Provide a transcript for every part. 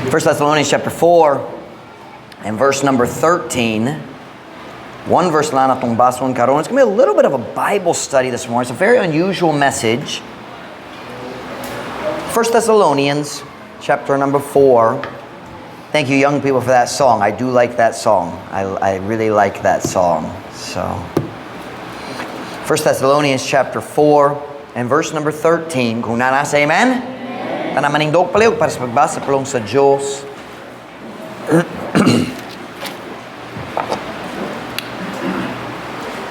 1 Thessalonians chapter 4 and verse number 13. One verse lang atong basahon karon. It's going to be a little bit of a Bible study this morning. It's a very unusual message. 1 Thessalonians chapter number 4. Thank you, young people, for that song. I do like that song. I really like that song. So, 1 Thessalonians chapter 4 and verse number 13. Kung naa na, say amen. Tanan manindog palihog para sa pagbasa pulong sa Diyos.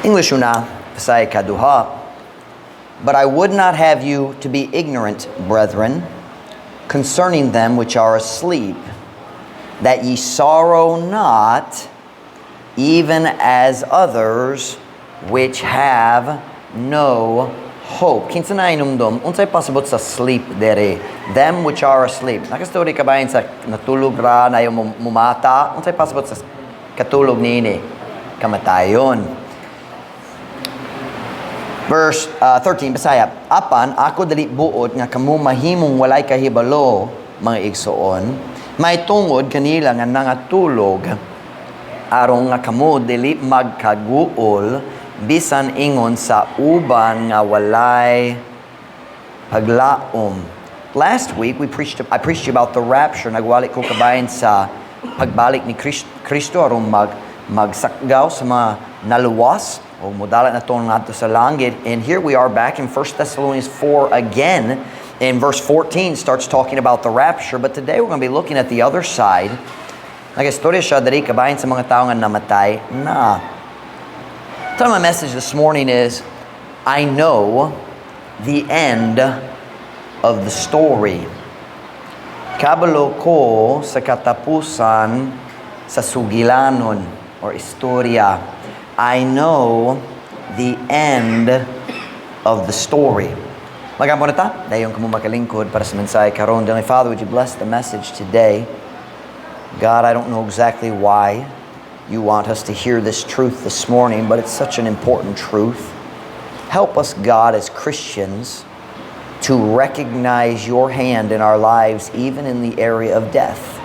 English una, Bisaya kaduha. "But I would not have you to be ignorant, brethren, concerning them which are asleep, that ye sorrow not, even as others which have no hope." Kinsa na hinumdom, unsay pasabot sa "sleep" diri? "Them which are asleep." Nakastory ka ba sa natulog ra na yung mumata? Unsay pasabot sa katulog niini? Kamatayon. Verse 13, Bisaya. "Apan, ako dili buot nga kamo mahimong walay kahibalo, mga igsoon, mahitungod kanila nga nangatulog, aron nga kamo dili magkaguol, bisan ingon sa uban nga walay paglaom." Last week, we preached, I preached you about the rapture. Nagwali ko kabahin sa pagbalik ni Kristo aron magsakgaw sa mga naluwas o modala na itong ngadto sa langit. And here we are back in 1 Thessalonians 4 again. In verse 14 starts talking about the rapture. But today we're going to be looking at the other side. Nag-istorya siya diri kabahin sa mga tao nga namatay na. So my message this morning is, "I know the end of the story." Kabalo ko sa katapusan sa sugilanon or istorya. I know the end of the story. Mag-ampo na ta? Dayon kamo makalingkod para sa mensahe karon. Heavenly Father, would you bless the message today? God, I don't know exactly why you want us to hear this truth this morning, but it's such an important truth. Help us, God, as Christians, to recognize your hand in our lives, even in the area of death.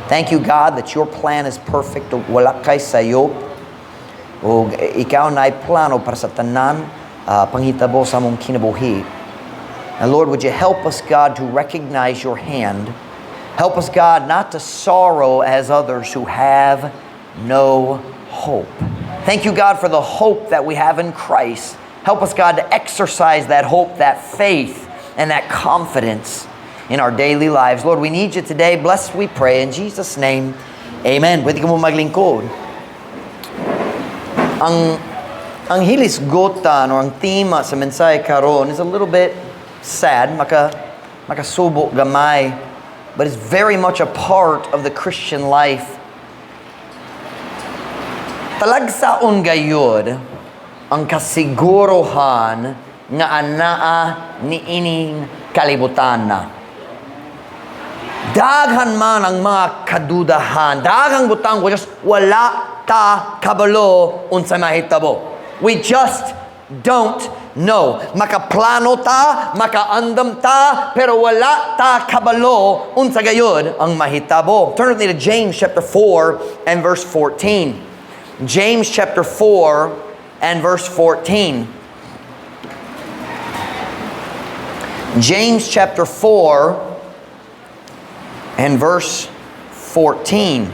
Thank you, God, that your plan is perfect. Wala kay sayop. O ikaw na plano para sa tanan panghitabo sa among kinabuhi. And Lord, would you help us, God, to recognize your hand? Help us, God, not to sorrow as others who have no hope. Thank you, God, for the hope that we have in Christ. Help us, God, to exercise that hope, that faith, and that confidence in our daily lives. Lord, we need you today. Bless, we pray. In Jesus' name, amen. Pwede kamo maglingkod. Ang hilisgotan or ang tema sa mensahe karon is a little bit sad, makasubo gamay, but it's very much a part of the Christian life. Talagsaon gayud ang kasigurohan nga anaa niining kalibutan na. Daghan man ang mga kadudahan, daghang butang ko just wala ta kabalo unsa mahitabo. We just don't know. Makaplano ta, makaandam ta, pero wala ta kabalo unsa gayud ang mahitabo. Turn with me to James chapter 4 and verse 14. James chapter 4 and verse 14. James chapter 4 and verse 14.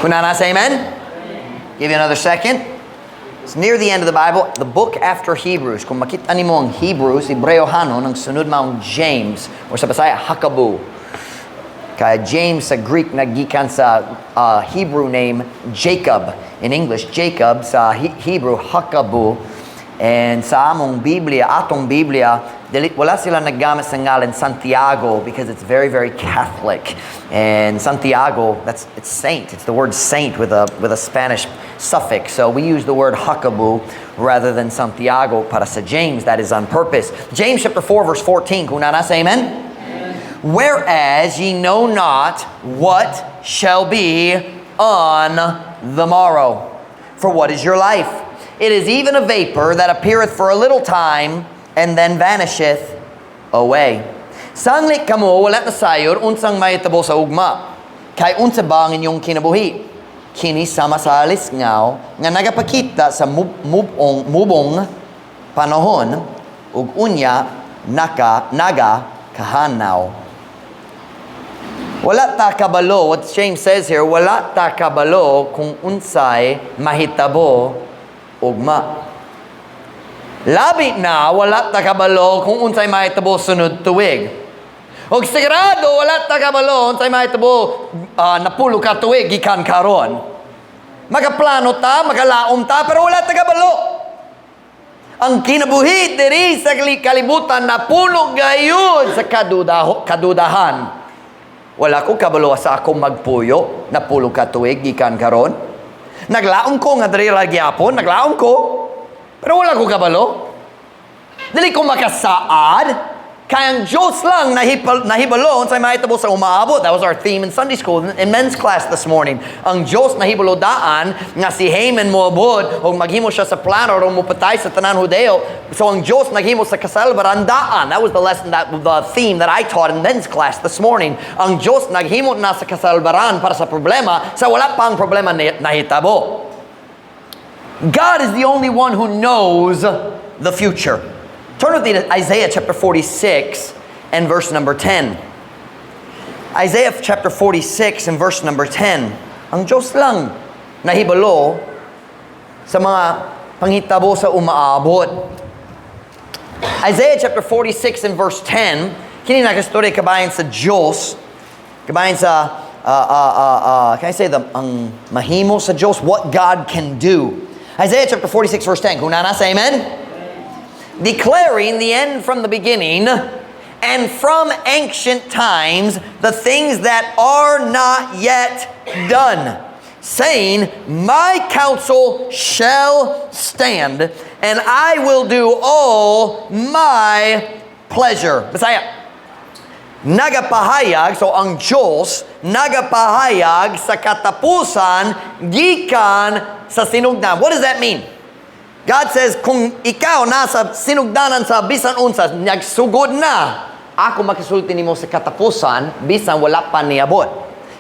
Kung naa na, say amen. Give you another second. It's near the end of the Bible, the book after Hebrews. Kung makita nimo ang Hebrews, Hebreohanon, ang sunod maong James, or sa Bisaya, Hakabu. Kaya James sa Greek naggikan sa Hebrew name Jacob. In English, Jacob, sa Hebrew, Hakabu. And sa among Biblia, atong Biblia, dili, wala sila naggamit sa ngalan Santiago because it's very, very Catholic. And Santiago, it's saint. It's the word saint with a Spanish suffix. So we use the word Hakabu rather than Santiago para sa James. That is on purpose. James chapter 4, verse 14. Kung naa na, say amen. "Whereas ye know not what shall be on the morrow. For what is your life? It is even a vapor that appeareth for a little time and then vanisheth away. Sanglit kamo wala nasayod unsang mahitabo sa ugma. Kay unsa ba ang inyong kinabuhi? Kini sama sa alisngaw nga nagapakita sa mubong panahon ug unya naga kahanaw. Wala ta kabalo, what James says here, wala ta kabalo kung unsay mahitabo ugma. Labi na wala ta kabalo kung unsay mahitabo sunod tuig. Og sigurado wala ta kabalo unsay mahitabo napulo ka tuig gikan karon. Magaplano ta, magalaom ta, pero wala ta kabalo. Ang kinabuhi diri sa kalibutan napuno gayud sa kadudahan. Wala ko kabalo sa akong magpuyo, napulo ka tuig gikan karon. Naglaom ko nga diri ra gyapon, naglaom ko. Pero wala ko kabalo. Dili ko makasaad. Kay ang Diyos lang nahibalo unsay mahitabo sa umaabot. That was our theme in Sunday school, in men's class this morning. Ang Diyos nahibalo daan nga si Haman moabot o maghimo siya sa plano o mupatay sa tanan Hudeo. So ang Diyos naghimo sa kasalbaran daan. That was the lesson, that the theme that I taught in men's class this morning. Ang Diyos naghimo na sa kasalbaran para sa problema sa wala pang problema nahitabo. God is the only one who knows the future. Turn with me to Isaiah chapter 46 and verse number 10. Isaiah chapter 46 and verse number 10. Ang Diyos lang nahibalo sa mga panghitabo sa umaabot. Isaiah chapter 46 and verse 10, kini nakastorya kabahin sa Diyos, kabahin sa, can I say the, ang mahimo sa Diyos, what God can do. Isaiah chapter 46 verse 10, kung naa na, say amen. Declaring the end from the beginning and from ancient times the things that are not yet done, saying, "My counsel shall stand, and I will do all my pleasure." Bisaya. Nagapahayag, so ang Diyos, nagapahayag sa katapusan gikan sa sinugdan. What does that mean? God says, kung ikaw nasa sinugdanan sa bisan unsa, nagsugod na, ako makasulti nimo sa katapusan, bisan wala pa niabot.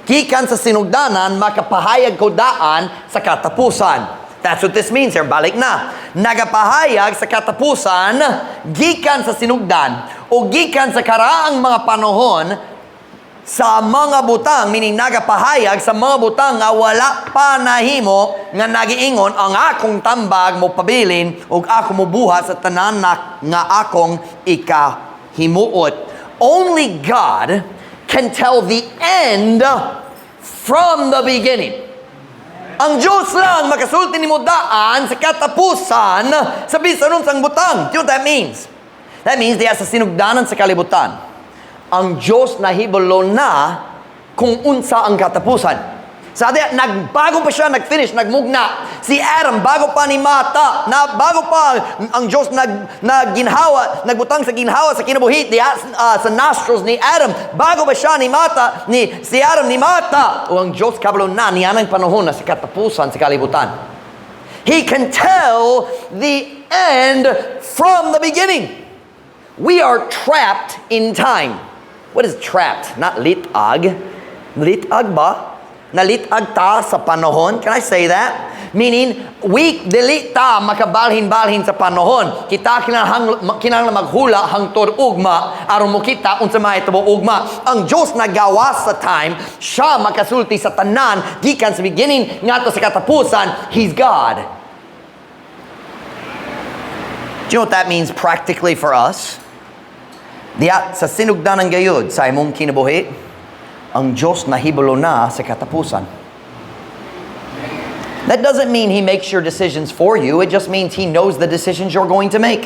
Gikan sa sinugdanan, makapahayag ko daan sa katapusan. That's what this means here. Balik na. Nagapahayag sa katapusan, gikan sa sinugdan, o gikan sa karaang mga panahon, sa mga butang, meaning nagapahayag sa mga butang nga wala pa nahimo, nga nagiingon, "Ang akong tambag mo pabilin ug ako mobuhat sa tanan na, nga akong ikahimuot." Only God can tell the end from the beginning. Ang Diyos lang makasulti nimo daan sa katapusan sa bisan unsang butang. Do you know what that means? That means diya sa sinugdanan sa kalibutan, ang Diyos nahibalo na kung unsa ang katapusan. Sa diya, nagbago pa siya, nag-finish, nagmugna. Si Adam, bago pa ni mata, na bago pa ang Diyos nagginhawa, nagbutang sa ginhawa sa kinabuhi diya, sa nostrils ni Adam, bago pa siya ni mata, ni si Adam ni mata, o ang Diyos kabalo na niyanang panahon na sa katapusan sa kalibutan. He can tell the end from the beginning. We are trapped in time. What is trapped? Not litag. Litag ba? Nalitag ta sa panahon? Can I say that? Meaning, we dili ta makabalhin-balhin sa panahon. Kita kinahanglan maghula hangtod ugma aron mo kita unsa mahitabo ugma. Ang Diyos nagawas sa time, siya makasulti sa tanan gikan sa beginning ngadto sa katapusan. He's God. Do you know what that means practically for us? Diya sa sinugdanan gayud sa imong kinabuhi, ang Diyos nahibalo na sa katapusan. That doesn't mean He makes your decisions for you. It just means He knows the decisions you're going to make.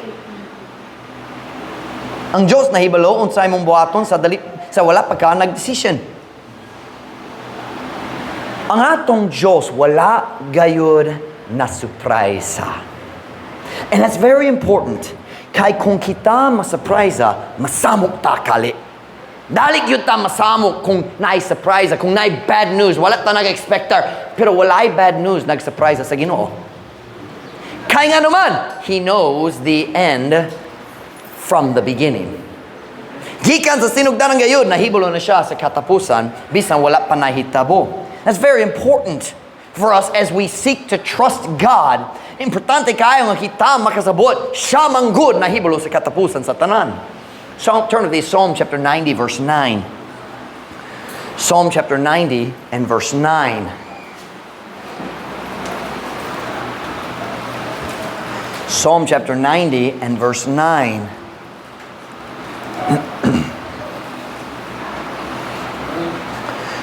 Ang Diyos nahibalo unsa imong buhaton sa dali, sa wala pa ka nagdesisyon. Ang atong Diyos wala gayud na surpresa. And that's very important. Kay kung kita masurpresa, masamok ta kali. Dali gyud ta masamok kung naay surprise, kung naay bad news, wala ta nag-expectar. Pero walay bad news nag-surprise sa Ginoo. Kay nga naman, He knows the end from the beginning. Gikan sa sinugdanan gayud, nahibalo na siya sa katapusan, bisan wala pa nahitabo. That's very important for us as we seek to trust God. Importante kaayo nga kita makasabot, siya manggud nahibalo sa katapusan sa tanan. Psalm, turn to the Psalm chapter 90, verse 9. Psalm chapter 90 and verse 9. Psalm chapter 90 and verse 9.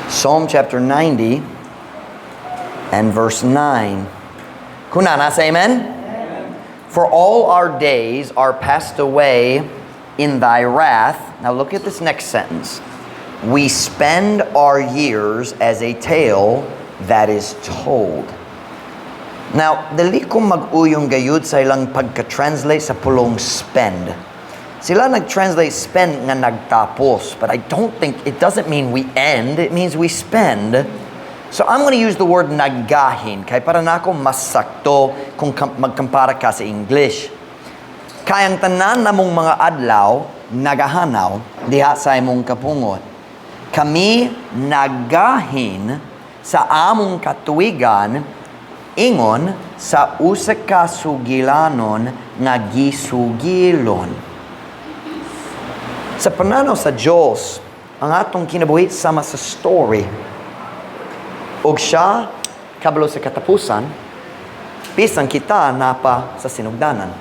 Psalm chapter 90 and verse 9. Kunana, say amen? Amen. For all our days are passed away in thy wrath. Now look at this next sentence. We spend our years as a tale that is told. Now, dili ko mag-uyong gayud sa ilang pagka-translate sa pulong "spend." Sila nag-translate "spend" nga nagtapos, but I don't think, it doesn't mean we end, it means we spend. So I'm going to use the word "naggahin" kay para nako mas sakto kung magkampara ka sa English. Kay ang tanan namong mga adlaw nagahanaw diha sa imong kapungot. Kami naggahin sa among katuigan ingon sa usa ka sugilanon nga gisugilon. Sa pananaw sa Diyos, ang atong kinabuhi sama sa story. Og siya, kabalo sa katapusan, bisan kita napa sa sinugdanan.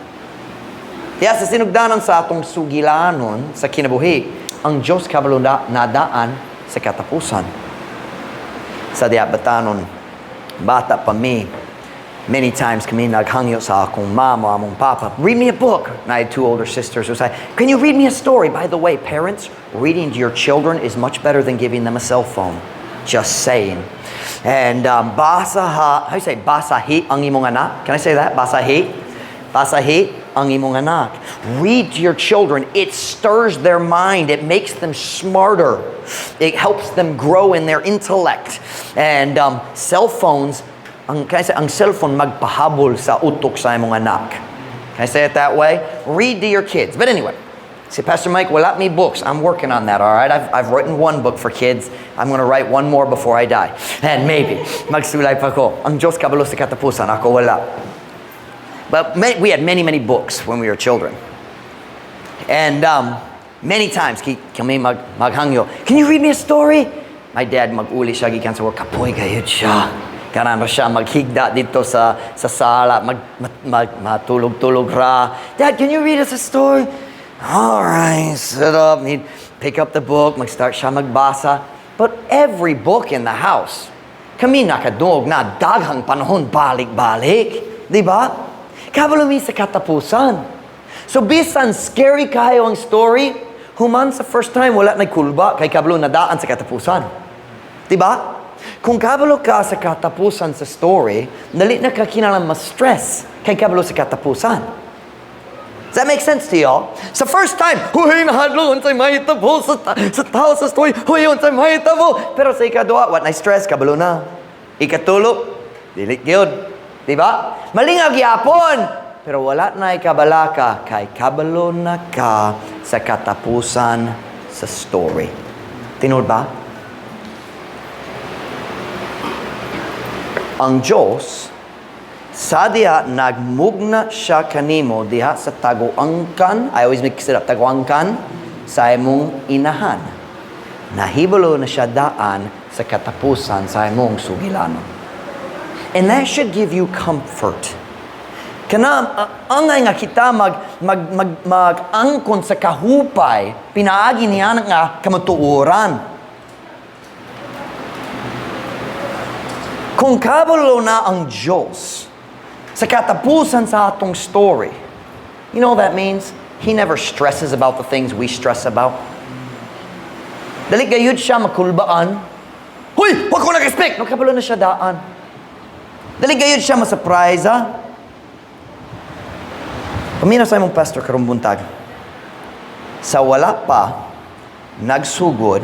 Kaya sa sinugdanan sa atong sugilanon sa kinabuhi, ang Diyos kabalo na nadaan sa katapusan. Sa diha batanon, bata pa mi, many times kami naghangyo sa akong mama, among papa, "Read me a book." And I had two older sisters who say, "Can you read me a story?" By the way, parents, reading to your children is much better than giving them a cell phone. Just saying. And basaha, how do you say, basahi ang imong anak? Can I say that? Basahi? Basahi ang imong anak. Read to your children. It stirs their mind. It makes them smarter. It helps them grow in their intellect. And cell phones, ang, can I say, ang cellphone magpahabol sa utok sa imong anak. Can I say it that way? Read to your kids. But anyway, say, "Pastor Mike, wala mi books." I'm working on that, all right? I've written one book for kids. I'm going to write one more before I die. And maybe, magsulay pa ko. Ang Diyos kabalo sa katapusan, ako wala. But we had many, many books when we were children. And many times, kami maghangyo, "Can you read me a story?" My dad, mag-uli siya, gikan sa work, kapoy gayud siya. Kanan siya maghigda dito sa sala, matulog-tulog ra. "Dad, can you read us a story?" "All right," sit up. He'd pick up the book, mag-start siya magbasa. But every book in the house, kami nakadungog na daghang panahon balik-balik. Di ba? Kabalo mi sa katapusan. So bisan scary kayo ang story, human sa first time wala nagkulba kay kabalo na daan sa katapusan. Di ba? Kung kabalo ka sa katapusan sa story, dali na ka kinahanglan ma-stress kay kabalo sa katapusan. Does that make sense to y'all? Sa first time, "Huy, nahadlok, unsay mahitabo sa tao sa story, huy, unsay mahitabo." Pero sa ikaduha, wa na stress, kabalo na. Ikatulo, dili gyud. Di ba? Malingaw gyapon. Pero wala na ikabalaka kay kabalo na ka sa katapusan sa story. Tinuod ba? Ang Diyos, sa diha nagmugna siya kanimo diha sa taguangkan, I always mix it up, taguangkan sa imong inahan. Nahibalo na siya daan sa katapusan sa imong sugilanon. And that should give you comfort. Kana angay nga kita mag mag mag mag-angkon sa kahupay pinaagi niya nga kamatuoran. Kung kabalo na ang Diyos sa katapusan sa atong story, you know what that means? He never stresses about the things we stress about. Dali gayud siya makulbaan. "Huy, wag ko nag-expect!" No, kabalo na siya daan. Dali gayud siya ma-surprise, ha? Paminaw sa imong pastor karong buntag. Sa wala pa, nagsugod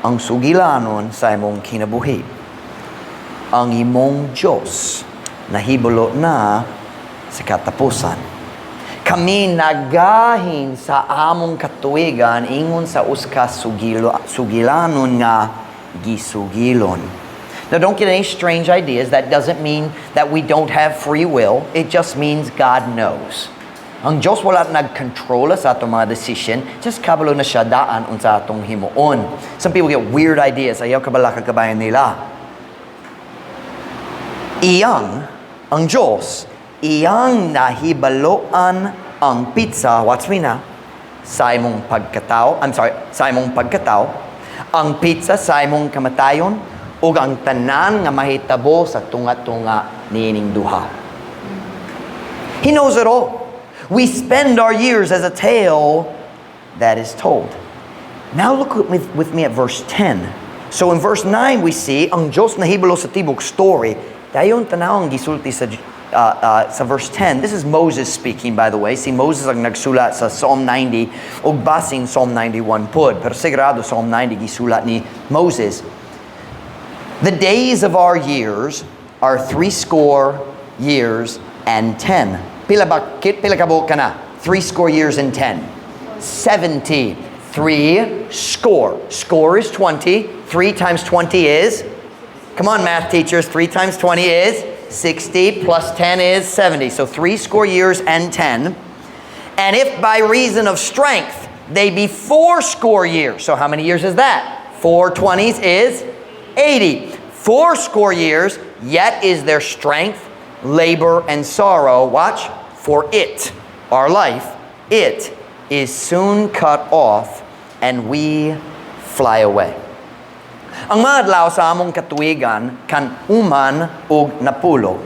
ang sugilanon sa imong kinabuhi. Ang imong Diyos nahibalo na sa katapusan. Kami nagahin sa among katuigan ingon sa usa ka sugilanon nga gisugilon. Now, don't get any strange ideas. That doesn't mean that we don't have free will. It just means God knows. Ang Diyos wala nagkontrola sa atong mga decision, just kabalo na siya daan unsa atong himuon. Some people get weird ideas. Ayaw kabalaka kabahin nila. Iyang, ang Diyos, iyang nahibaloan ang petsa, watch me now, sa imong pagkatao, I'm sorry, sa imong pagkatao, ang petsa sa imong kamatayon, ug ang tanan nga mahitabo sa tunga-tunga niining duha. He knows it all. We spend our years as a tale that is told. Now look with me at verse 10. So in verse 9 we see ang Diyos nahibalo sa tibok story. Dayon tanaw ang gisulti sa verse 10. This is Moses speaking, by the way. Si Moses ang nagsulat sa Psalm 90 ug basin Psalm 91 pud. Pero sigurado Psalm 90 gisulat ni Moses. The days of our years are 70 years and 10. Pila ba, pila ka buok kana? 70 years and 10. 70. Three score. Score is 20. 3 times 20 is? Come on, math teachers. 3 times 20 is 60, plus 10 is 70. So 70 years and 10. And if by reason of strength they be 80 years. So how many years is that? Four 20s is 80. 80 years, yet is their strength, labor, and sorrow. Watch. For it, our life, it is soon cut off and we fly away. Ang mga adlaw sa among katuigan kan uman og napulo.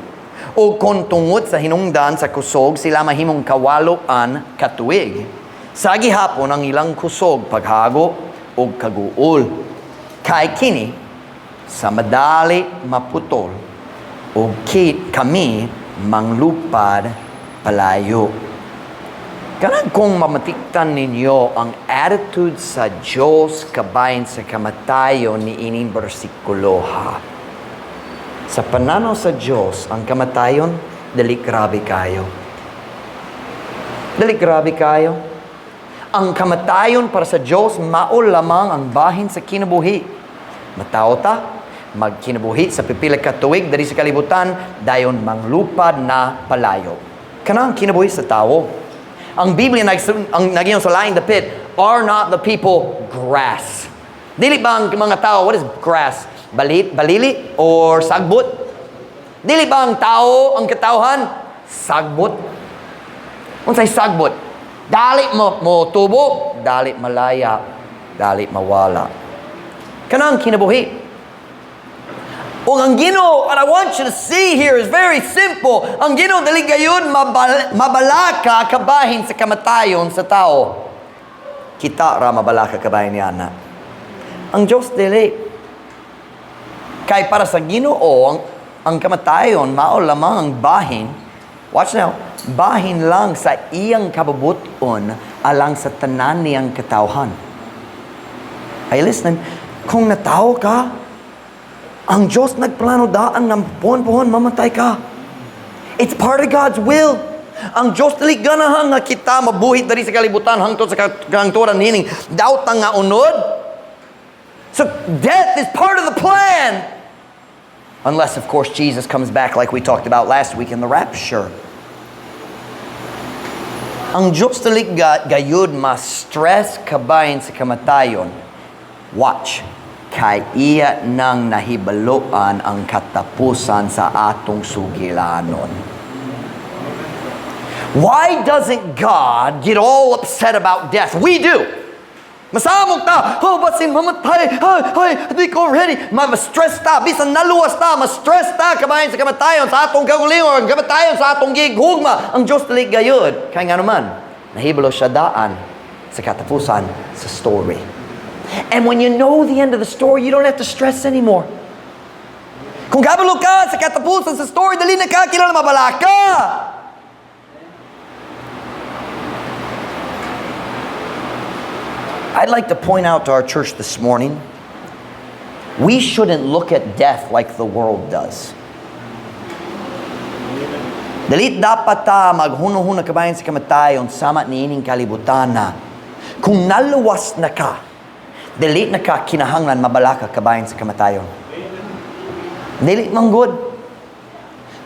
O kon tungod sa hinungdan sa kusog sila mahimong kawaloan ka tuig. Sa gihapon ang ilang kusog paghago og kaguol. Kay kini sa madali maputol ug kit kami manglupad palayo. Kanang kung mamatikdan ninyo ang attitude sa Diyos kabahin sa kamatayon ni ining bersikulo ha. Sa pananaw sa Diyos, ang kamatayon, dali grabe kayo. Dali grabe kayo. Ang kamatayon para sa Diyos, mao lamang ang bahin sa kinabuhi. Matawo ta, magkinabuhi sa pipila ka tuig diri sa kalibutan, dayon manglupad na palayo. Kanang kinabuhi sa tawo. Ang Biblia ang nag-ingon sa laing dapit, "Are not the people grass?" Dili ba ang mga tao, what is grass? Balit, balili or sagbot? Dili ba ang tao, ang katawhan, sagbot? Unsay sagbot? Dali mo tubo, dali malaya, dali mawala. Kanang kinabuhi. Ug ang Ginoo, what I want you to see here is very simple. Ang Ginoo dali gayon mabalaka kabahin sa kamatayon sa tao. Kita ra mabalaka kabahin niya na. Ang Diyos dili. Kay para sa Ginoo, ang kamatayon mao lamang ang bahin. Watch now. Bahin lang sa iyang kabubuton alang sa tanan niyang katawhan. Ay, listen, kung natawo ka, ang Diyos nagplano daan ng puhon-puhon, mamatay ka. It's part of God's will. Ang Diyos dili ganahan nga kita mabuhi diri sa kalibutan hangtod sa kahangturan nining daotang nga unod. So death is part of the plan. Unless, of course, Jesus comes back like we talked about last week in the rapture. Ang Diyos dili gayud ma-stress kabahin sa kamatayon. Watch. Kay iya nang nahibaluan ang katapusan sa atong sugilanon. Why doesn't God get all upset about death? We do. Masamok ta. Oh, basin mamatay. Ay, ay, di ko ready. Ma-stress ta. Bisan naluwas ta. Ma-stress ta. Kabahin sa kamatayon sa atong kaugalingon. Kamatayon sa atong gihugma. Ang Diyos dili gayud. Kaya nga naman, nahibalo siya daan sa katapusan sa story. And when you know the end of the story, you don't have to stress anymore. Kung kabalo ka sa katapusan sa story, dali na ka, kilala mabalaka. I'd like to point out to our church this morning, we shouldn't look at death like the world does. Dili dapat ta maghunahuna kabahin sa kamatayon sama niining kalibutan na. Kung naluwas na ka, dili na ka kinahanglan mabalaka kabahin sa kamatayon. Dili man gud.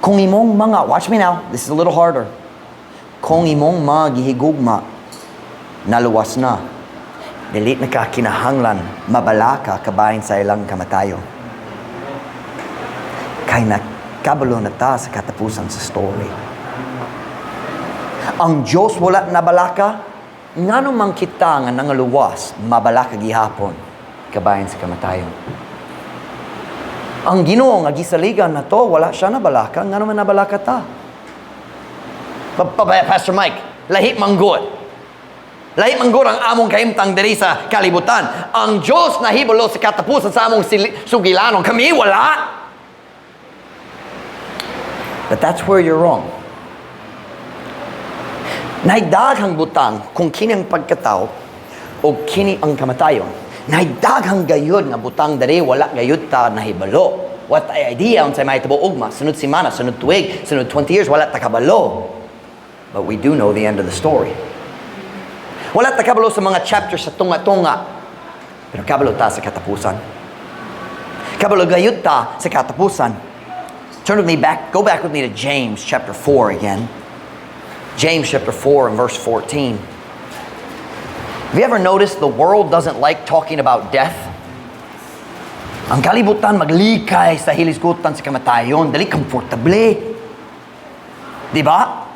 Kung imong mga, watch me now, this is a little harder. Kung imong mga gihigugma, naluwas na, dili na ka kinahanglan mabalaka kabahin sa ilang kamatayon. Kay nakabalo na ta sa katapusan sa story. Ang Diyos wala nabalaka, ngano man kita nga nangaluwas, mabalaka gihapon kabahin sa kamatayon? Ang Ginoo nga gisaligan na to, wala siya nabalaka, ngano man nabalaka ta? Pastor Mike, lahi man gud. Lahi man gud ang among kahimtang diri sa kalibutan. Ang Diyos nahibalo sa katapusan sa among sugilanon. Kami wala. But that's where you're wrong. Naay daghang butang kung kini ang pagkatao o kini ang kamatayon. Naay daghang gayud nga butang diri wala gayud ta nahibalo. Wa tay idea unsay mahitabo ugma, sunod semana, sunod tuig, sunod 20 years, wala ta kabalo. But we do know the end of the story. Wala ta kabalo sa mga chapters sa tunga-tunga. Pero kabalo ta sa katapusan. Kabalo gayud ta sa katapusan. Turn with me back, go back with me to James chapter 4 again. James chapter 4 and verse 14. Have you ever noticed the world doesn't like talking about death? Ang kalibutan maglikay sa hilisgutan sa kamatayon. Dili komportable. Di ba?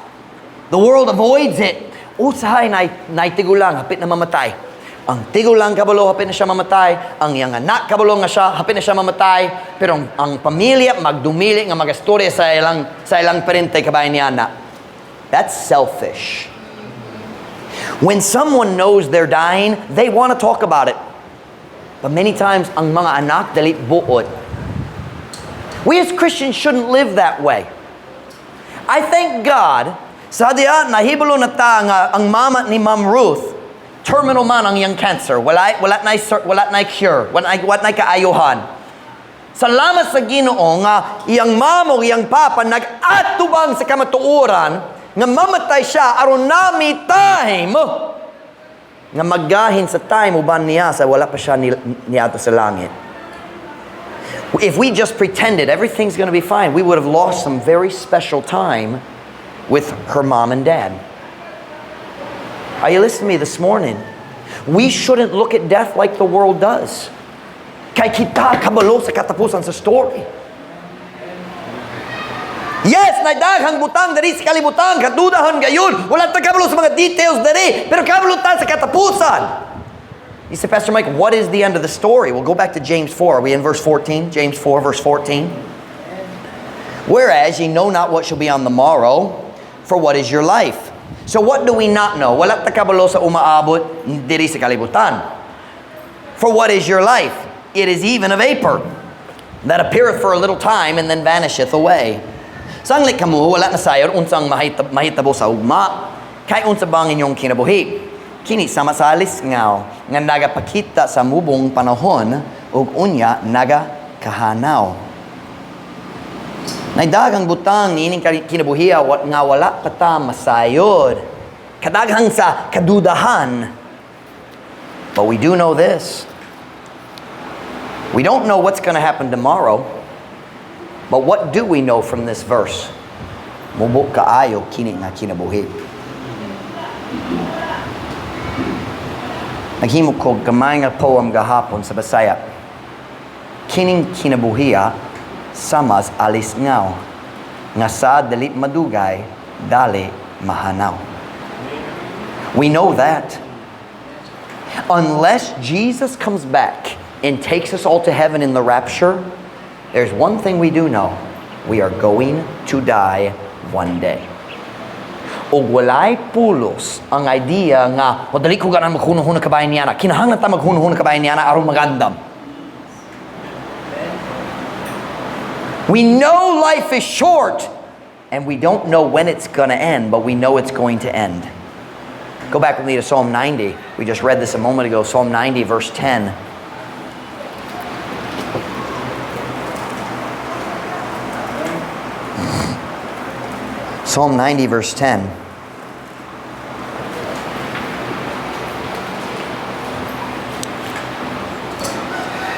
The world avoids it. Usahay na naay tigulang, hapit na mamatay. Ang tigulang kabalo, hapit na siya mamatay. Ang iyang anak kabalo nga siya, hapit na siya mamatay. Pero ang pamilya magdumili nga magastorya sa ilang parente kabahin niya na. That's selfish. When someone knows they're dying, they want to talk about it. But many times, ang mga anak dili buot. We as Christians shouldn't live that way. I thank God sa diya nahibalo na ta nga ang mama ni Ma'am Ruth, terminal man ang iyang cancer. Wala na cure, wala na kaayuhan. Salamat sa Ginoo nga iyang mama o iyang papa nag-atubang sa kamatuoran nga mamatay siya aron nami time nga maggahin sa time uban niya sa wala pa siya niadto sa langit. If we just pretended everything's going to be fine, we would have lost some very special time with her mom and dad. Are you listening to me this morning? We shouldn't look at death like the world does. Kay kita kabalo sa katapusan sa story. Yes, naay daghang butang diri sa kalibutan, kadudahan gayud. Wala ta kabalo sa mga details diri, pero kabalo ta sa katapusan. You say, "Pastor Mike, what is the end of the story?" We'll go back to James 4. Are we in verse 14? James 4, verse 14. "Whereas ye know not what shall be on the morrow, for what is your life?" So what do we not know? Wala ta kabalo sa umaabot diri sa kalibutan. "For what is your life? It is even a vapor that appeareth for a little time and then vanisheth away." Sanglit kamo, wala na sayon unsang mahitabo sa ugma. Kay unsa bang inyong kinabuhi? Kini sama sa alisngaw nga nagapakita sa mubong panahon ug unya nagakahanaw. Naay daghang butang niining kinabuhiya nga wala pa ta masayod. Kadaghang sa kadudahan. But we do know this. We don't know what's going to happen tomorrow. But what do we know from this verse? Mubo kaayo kini nga kinabuhi. Naghimo ko gamay nga poem gahapon sa Bisaya. Kining kinabuhiya samas alisngaw nga sa dili madugay dali mahanaw. We know that. Unless Jesus comes back and takes us all to heaven in the rapture, there's one thing we do know. We are going to die one day. Og walay pulos ang idea nga, "O dali ko ganan maghunahuna kabahin niya na. Kinahanglan ta maghunahuna kabahin niya na aron magandam." We know life is short and we don't know when it's going to end, but we know it's going to end. Go back with me to Psalm 90. We just read this a moment ago. Psalm 90, verse 10. Psalm 90 verse 10.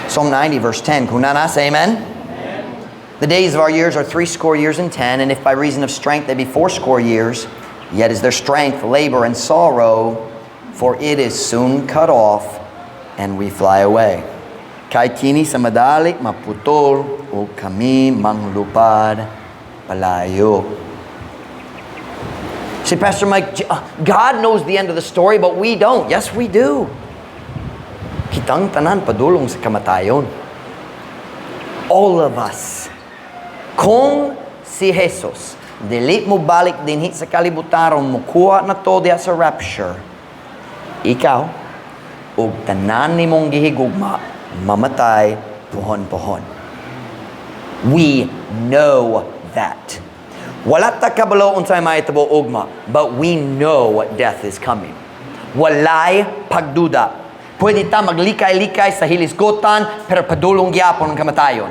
Psalm 90 verse 10. Kung naa na, say amen. Amen. The days of our years are 70 years and 10, and if by reason of strength they be 80 years, yet is their strength labor and sorrow, for it is soon cut off, and we fly away. Kay kini sa madali maputol ug kami manglupad palayo. See, Pastor Mike, God knows the end of the story, but we don't. Yes, we do. Kitang tanan padulong sa kamatayon. All of us. Kung si Jesus dili mo balik dinhi sa kalibutan aron mukuha nato diha sa rapture, ikaw ug tanan nimong gihigugma mamatay pohon-pohon. We know that. Wala ta kabalo unsay mahitabo ugma, but we know death is coming. Walay pagduda. Pwede ta maglikay-likay sa hilisgotan, pero padulong gyapon ang kamatayon.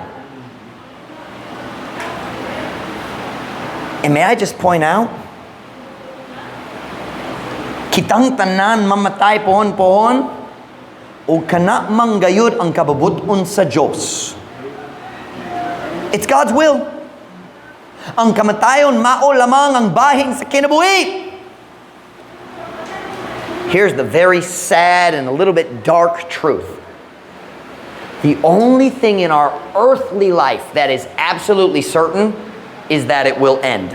And may I just point out, kitang tanan mamatay pohon-pohon, o kana manggayud ang kabubut-on sa Diyos. It's God's will. Ang kamatayon mao lamang ang bahin sa kinabuhi. Here's the very sad and a little bit dark truth. The only thing in our earthly life that is absolutely certain is that it will end.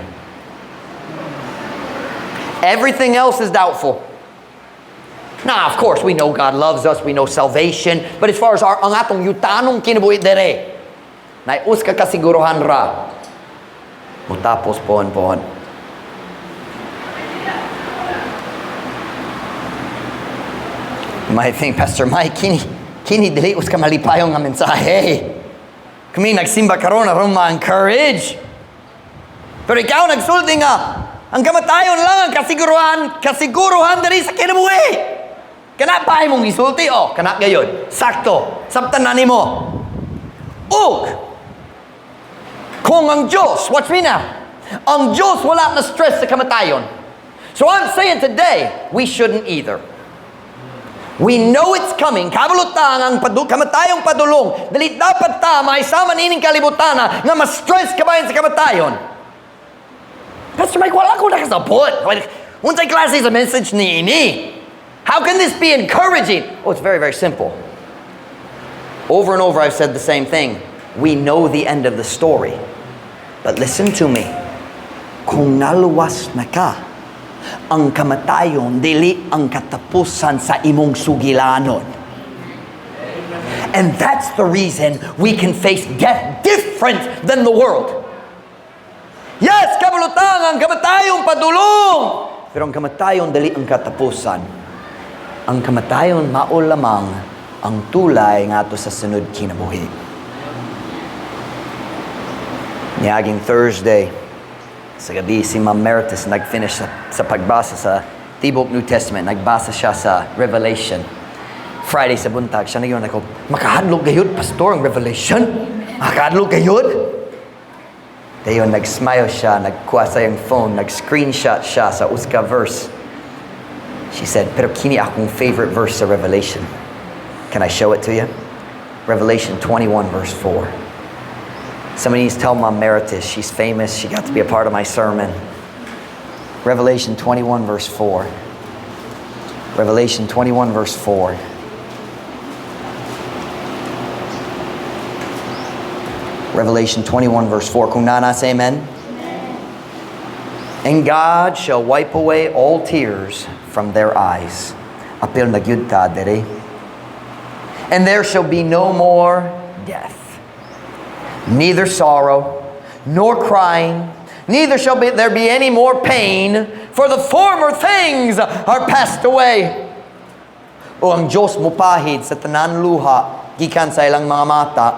Everything else is doubtful. Now, of course, we know God loves us, we know salvation, but as far as ang atong yutanong kinabuhi dere, naay usa ka kasiguruhan ra. Mutapos pohon-pohon. You might think, "Pastor Mike, kini dili usa ka malipayon nga mensahe. Kami nagsimba karon aron ma-encourage. Pero ikaw nagsulti nga, ang kamatayon lang ang kasiguruhan diri sa kinabuhi. Kana pa imong gisulti o kana gayud. Sakto, sabtan na nimo." Ug kung ang Diyos, watch me now, ang Diyos wala na stress sa kamatayon. So I'm saying today, we shouldn't either. We know it's coming. Kabalo ta ang kamatayong padulong. Dili dapat ta mahisama nining kalibutan nga ma-stress kabahin sa kamatayon. "Pastor Mike, wala ko nakasabot. Unsay klase sa message ni ini? How can this be encouraging?" Oh, it's very, very simple. Over and over I've said the same thing. We know the end of the story. But listen to me. Kung naluwas na ka, ang kamatayon dili ang katapusan sa imong sugilanon. And that's the reason we can face death different than the world. Yes, kabalo ta ang kamatayon padulong. Pero ang kamatayon dili ang katapusan. Ang kamatayon mao lamang ang tulay ngadto sa sunod kinabuhi. Niaging Thursday, sa gabi, si Ma'am Meritus nag-finish sa pagbasa sa tibok New Testament. Nagbasa siya sa Revelation. Friday sa buntag, siya nag ako, "Makahadlok gayud, Pastor, ang Revelation? Makahadlok gayud?" Dayon, nag-smile siya, nagkuha sa iyang phone, nag-screenshot siya sa usa ka verse. She said, "Pero kini akong favorite verse sa Revelation. Can I show it to you?" Revelation 21 verse 4. Somebody needs to tell Mom Meritus, she's famous, she got to be a part of my sermon. Revelation 21 verse 4. Revelation 21 verse 4. Revelation 21 verse 4. Kung naa na, say amen. And God shall wipe away all tears from their eyes. Apil na gyud ta dere. And there shall be no more death, neither sorrow, nor crying, neither shall there be any more pain, for the former things are passed away. O ang Diyos mupahid sa tanan luha, gikan sa ilang mga mata,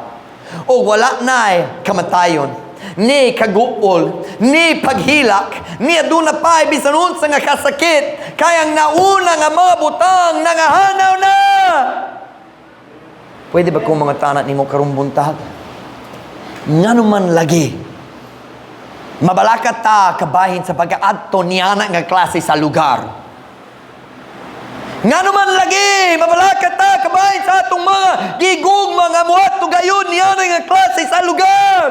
o wala na'y kamatayon, ni kaguol, ni paghilak, ni aduna pa'y bisan unsa nga kasakit, kay ang nauna nga mga butang nangahanaw na. Pwede ba kung mangutana nimo karong buntag? Ngano man lagi Mabalaka ta kabahin sa pagkaadto niana nga klase sa lugar. Ngano man lagi, mabalaka ta kabahin sa atong mga gigugma nga moadto gayon niana nga klase sa lugar.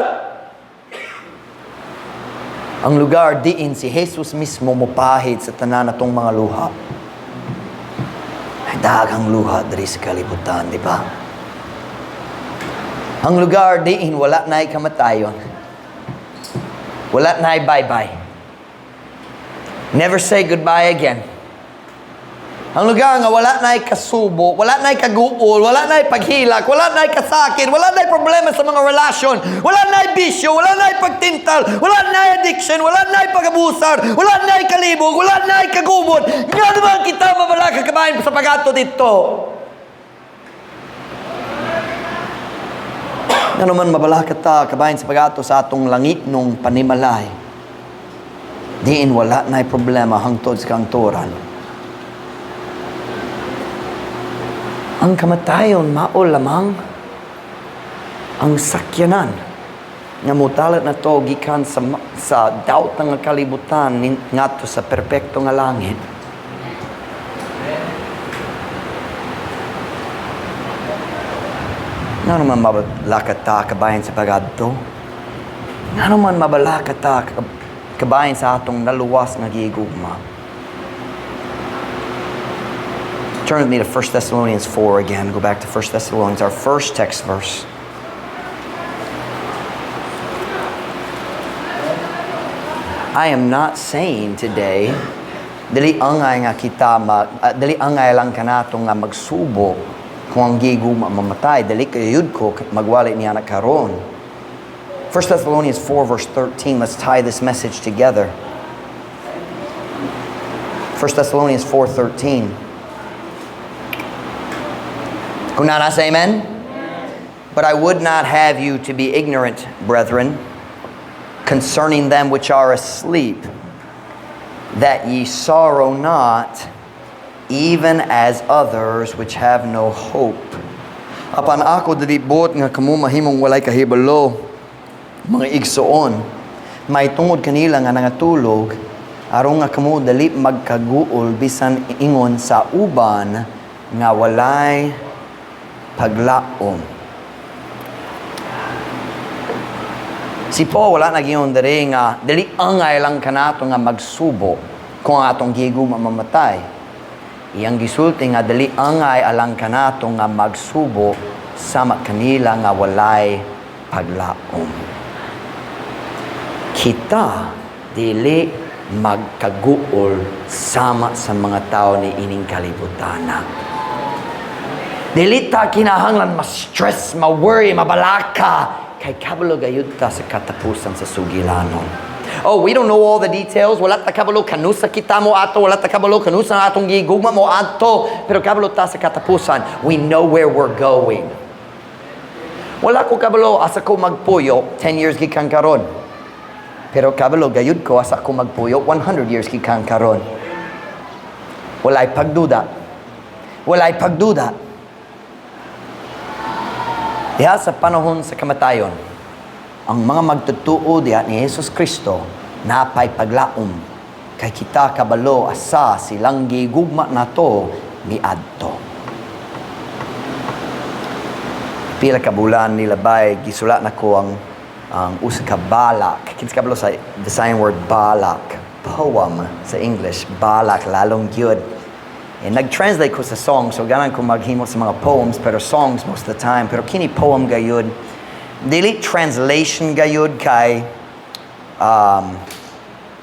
Ang lugar diin si Jesus mismo mopahid sa tanan natong mga luha. Ay, daghang luha diri sa kalibutan, di ba? Ang lugar diin wala na'y kamatayon. Wala na'y bye-bye. Never say goodbye again. Ang lugar nga wala na'y kasubo, wala na'y kaguol, wala na'y paghilak, wala na'y kasakit, wala na'y problema sa mga relasyon, wala na'y bisyo, wala na'y pagtintal, wala na'y addiction, wala na'y pag-abusar, wala na'y kalibog, wala na'y kagubot. Ngano man kita mabalaka kabahin sa pag-adto didto? Ngano man mabalaka ta kabahin sa pag-adto sa atong langitnong panimalay? Diin wala na'y problema hangtod sa kahangturan. Ang kamatayon mao lamang ang sakyanan nga modalat nato gikan sa daot nga kalibutan ngadto sa perpekto nga langit. Ngano man mabalaka ta kabahin sa pag-adto? Ngano man mabalaka ta kabahin sa atong naluwas nga gigugma? Turn with me to 1 Thessalonians 4 again. Go back to 1 Thessalonians, our first text verse. I am not saying today, dili angay nga kita dili angay lang kanato nga magsubo kung ang gigugma mamatay, dili kayud ko magwali niya na karon. 1 Thessalonians 4 verse 13, let's tie this message together. 1 Thessalonians 4:13. Kung naa na, say amen? But I would not have you to be ignorant, brethren, concerning them which are asleep, that ye sorrow not, even as others which have no hope. Apan ako dili buot nga kamo mahimong walay kahibalo, mga igsoon, mahitungod kanila nga nangatulog, aron nga kamo dali magkaguol bisan ingon sa uban nga walay paglaom. Si Paul wala nagyon diri nga dili angay lang kanato nga magsubo kung ang atong gigugma mamatay. Iyang gisulti nga dili angay alang kanato nga magsubo sama kanila nga walay paglaom. Kita dili magkaguol sama sa mga tao ni ining kalibutana. Dili ta kinahanglan ma-stress, ma-worry, mabalaka kay kabalo gayud ta sa katapusan sa sugilanon. Oh, we don't know all the details. Wala ta kabalo kanusa kita mo ato, wala ta kabalo kanusa ang atong gigugma mo ato, pero kabalo ta sa katapusan. We know where we're going. Wala ko kabalo asa ko magpuyo 10 years gikan karon. Pero kabalo gayud ko asa ko magpuyo 100 years gikan karon. Walay pagduda. Walay pagduda. Diha sa panahon sa kamatayon, ang mga magtutuo diha ni Jesus Kristo napay paglaom kay kita kabalo asa silang gigugma nato miadto. Pila ka bulan nilabay gisulat nako ang usa ka balak. Kinsa kabalo sa Visayan word balak? Poem sa English, balak lalong gyud. And nag-translate ko sa song, so ganan ko maghimo sa mga poems, pero songs most of the time. Pero kini poem gayud, dili translation gayud kay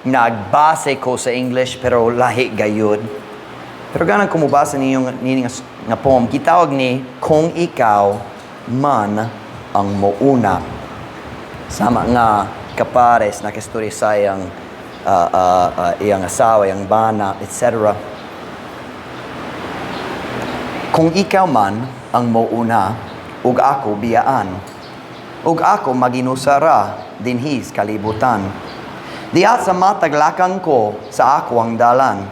nagbase ko sa English, pero lahi gayud. Pero ganan ko mobasa niyong nini nga poem, gitawag ni Kung Ikaw Man Ang Mouna. Sama nga kapares na kasturya sa iyang asawa, iyang bana, etc. Kung ikaw man ang mouna, ug ako biyaan, ug ako maginusara dinhis kalibutan. Diha sa matag lakang ko sa ako ang dalan,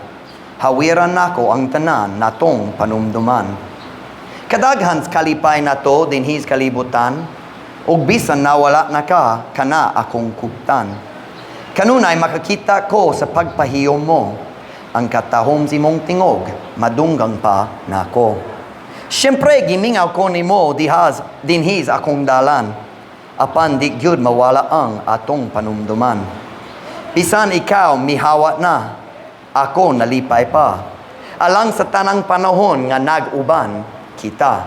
hawiran nako ang tanan natong panumduman. Kadaghan kalipay nato dinhis kalibutan, ug bisan nawala na ka, kana akong kuptan. Kanunay makakita ko sa pagpahiyom mo, ang katahom sa imong tingog, madunggan pa nako. Siyempre, gimingaw ko nimo dihas, dinhis akong dalan, apan di gyud mawala ang atong panumduman. Bisan ikaw mihawat na, ako nalipay pa. Alang sa tanang panahon nga nag-uban kita.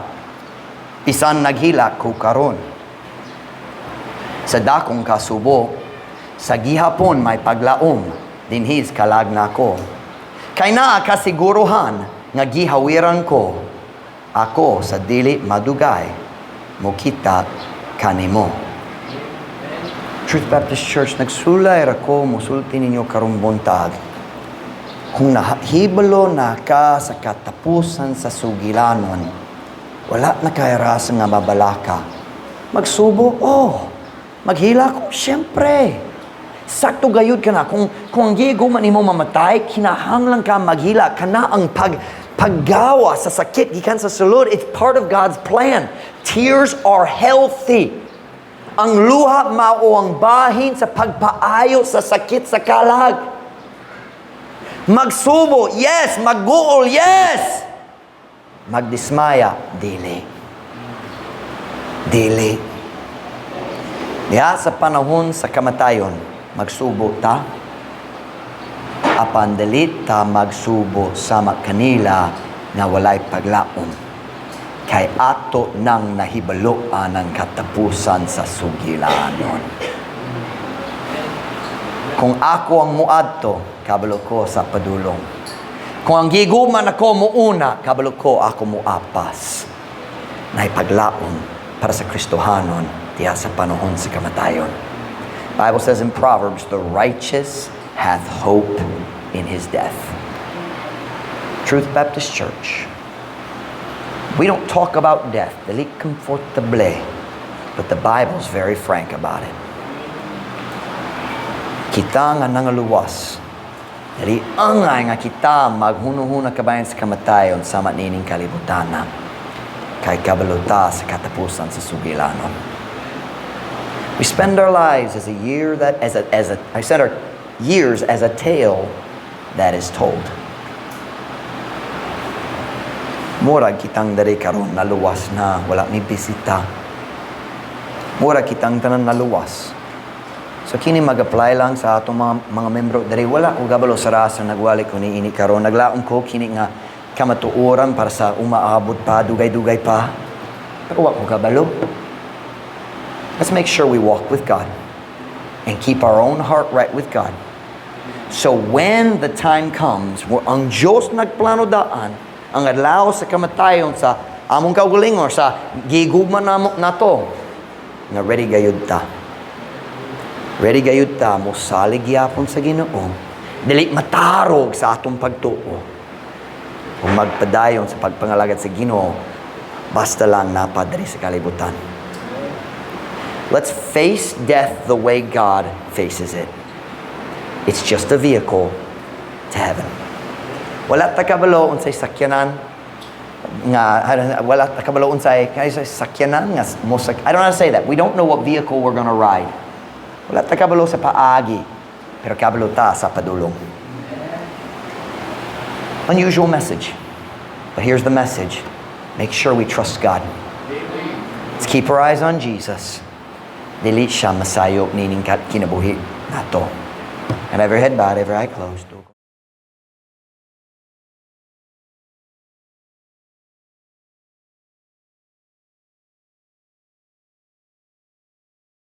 Bisan naghilak ko karon. Sa dakong kasubo, sa gihapon may paglaom, dinhis kalag nako. Kay naa kasiguruhan nga gihawiran ko, ako sa dili madugay, mokita kanimo. Truth Baptist Church, nagsulay ra ko musulti ninyo karong buntag. Kung nahibalo na ka sa katapusan sa sugilanon, wala na kay rasa nga mabalaka. Magsubo, oh. Maghilak, oh, siyempre. Sakto gayud ka na. Kung ang gihigugma nimo mamatay, kinahanglan ka maghilak. Kana ang paggawa sa sakit gikan sa sulod. It's part of God's plan. Tears are healthy. Ang luha mao ang bahin sa pagpaayo sa sakit sa kalag. Magsubo, yes. Magguol, yes. Magdismaya, dili. Dili. Diha sa panahon sa kamatayon, magsubo ta. Apan dili ta magsubo sama kanila nga walay paglaom. Kay ato nang nahibaloan ang katapusan sa sugilanon. Kung ako ang muadto, kabalo ko sa padulong. Kung ang gihigugma nako muuna, kabalo ko ako muapas. Naay paglaom para sa Kristohanon diha sa panahon sa kamatayon. Bible says in Proverbs, "The righteous hath hope in his death." Truth Baptist Church, we don't talk about death, dili komportable, but the Bible's very frank about it. Kita nga nangaluwas, dili angay nga kita maghunuhuna kabahin sa kamatayon sama nining kalibutana. Kay kabalo ta sa katapusan sa sugilanon. We spend our lives as a year that as a I said our years as a tale that is told. Murag kitang diri karon naluwas na, wala mi bisita. Murag kitang tanan naluwas. So kini mag-apply lang sa atong mga membro diri. Wala ko kabalo sa rasa nagwali ko ni ini karon. Naglaom ko kini nga kamatuoran para sa umaabot pa, dugay-dugay pa. Pero wa ko kabalo. Let's make sure we walk with God and keep our own heart right with God. So when the time comes, where ang Diyos nagplano daan, ang adlaw sa kamatayon sa among kaugalingon sa gigugma namo nato, nga ready gayud ta. Ready gayud ta mo salig gyapon sa Ginoo. Dili matarog sa atong pagtuo. Kung magpadayon sa pagpangalagad sa Ginoo, basta lang naa pa diri sa kalibutan. Let's face death the way God faces it. It's just a vehicle to heaven. Wala ta kabalo unsay sakyanan nga wala ta kabalo unsay kay sa sakyanan nga mo sak I don't know how to say that. We don't know what vehicle we're gonna ride. Wala ta kabalo sa paagi, pero kabalo ta sa padulong. Unusual message. But here's the message. Make sure we trust God. Let's keep our eyes on Jesus. Dili siya masayop nining kinabuhi nato. And every head bowed, every eye closed.